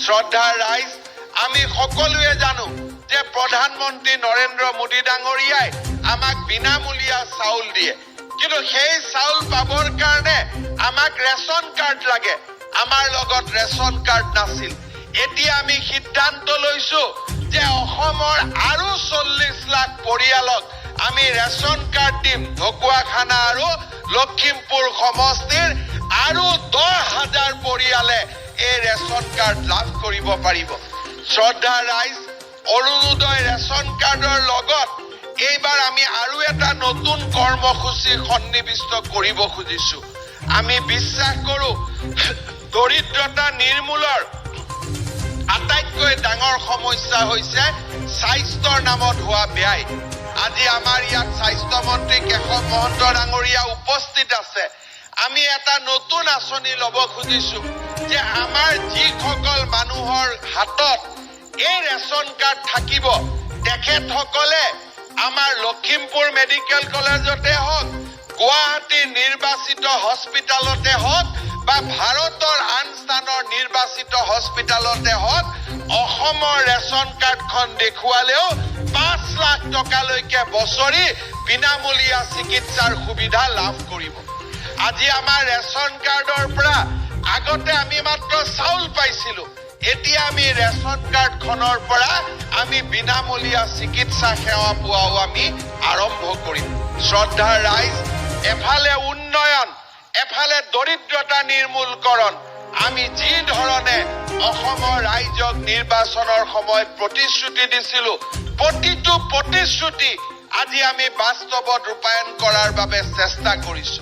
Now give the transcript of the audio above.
শ্ৰদ্ধাৰ ৰাইজ, আমি সকলোৱে জানো যে প্ৰধানমন্ত্ৰী নৰেন্দ্ৰ মোদী ডাঙৰীয়াই আমাক বিনামূলীয়া চাউল দিয়ে। কিন্তু সেই চাউল পাবৰ কাৰণে আমাক ৰেচন কাৰ্ড লাগে। আমাৰ লগত ৰেচন কাৰ্ড নাছিল। এতিয়া আমি সিদ্ধান্ত লৈছো যে অসমৰ আৰু 40 লাখ পৰিয়ালক আমি ৰেচন কাৰ্ড দিম। ঢকুৱাখানা আৰু লখিমপুৰ সমষ্টিৰ আৰু 10,000 পৰিয়ালে এই ৰেচন কাৰ্ড লাভ কৰিব পাৰিব। শ্ৰদ্ধাৰ ৰাইজ, অৰুণোদয় ৰেচন কাৰ্ডৰ লগত এইবাৰ আমি আৰু এটা নতুন কৰ্মসূচী সন্নিৱিষ্ট কৰিব খুজিছো। আমি বিশ্বাস কৰো, দৰিদ্ৰতা নিৰ্মূলৰ আটাইতকৈ ডাঙৰ সমস্যা হৈছে স্বাস্থ্যৰ নামত হোৱা ব্যয়। আজি আমাৰ ইয়াত স্বাস্থ্যমন্ত্ৰী কেশৱ মহন্ত ডাঙৰীয়া উপস্থিত আছে। আমি এটা নতুন আঁচনি ল'ব খুজিছো যে আমাৰ যিসকল মানুহৰ হাতত এই ৰেচন কাৰ্ড থাকিব, তেখেতসকলে আমাৰ লখিমপুৰ মেডিকেল কলেজতে হওক, গুৱাহাটীৰ নিৰ্বাচিত হস্পিটেলতে হওক বা ভাৰতৰ আন স্থানৰ নিৰ্বাচিত হস্পিটেলতে হওক, অসমৰ ৰেচন কাৰ্ডখন দেখুৱালেও 5 লাখ টকালৈকে বছৰি বিনামূলীয়া চিকিৎসাৰ সুবিধা লাভ কৰিব। আজি আমাৰ ৰেচন কাৰ্ডৰ পৰা আগতে আমি মাত্ৰ চাউল পাইছিলো, এতিয়া আমি ৰেচন কাৰ্ডখনৰ পৰা আমি বিনামূলীয়া চিকিৎসা সেৱা পোৱাও আমি আৰম্ভ কৰিম। শ্ৰদ্ধাৰ ৰাইজ, এফালে উন্নয়ন, এফালে দৰিদ্ৰতা নিৰ্মূলকৰণ। আমি যি ধৰণে অসমৰ ৰাইজক নিৰ্বাচনৰ সময়ত প্ৰতিশ্ৰুতি দিছিলো, প্ৰতিটো প্ৰতিশ্ৰুতি আজি আমি বাস্তৱত ৰূপায়ণ কৰাৰ বাবে চেষ্টা কৰিছো।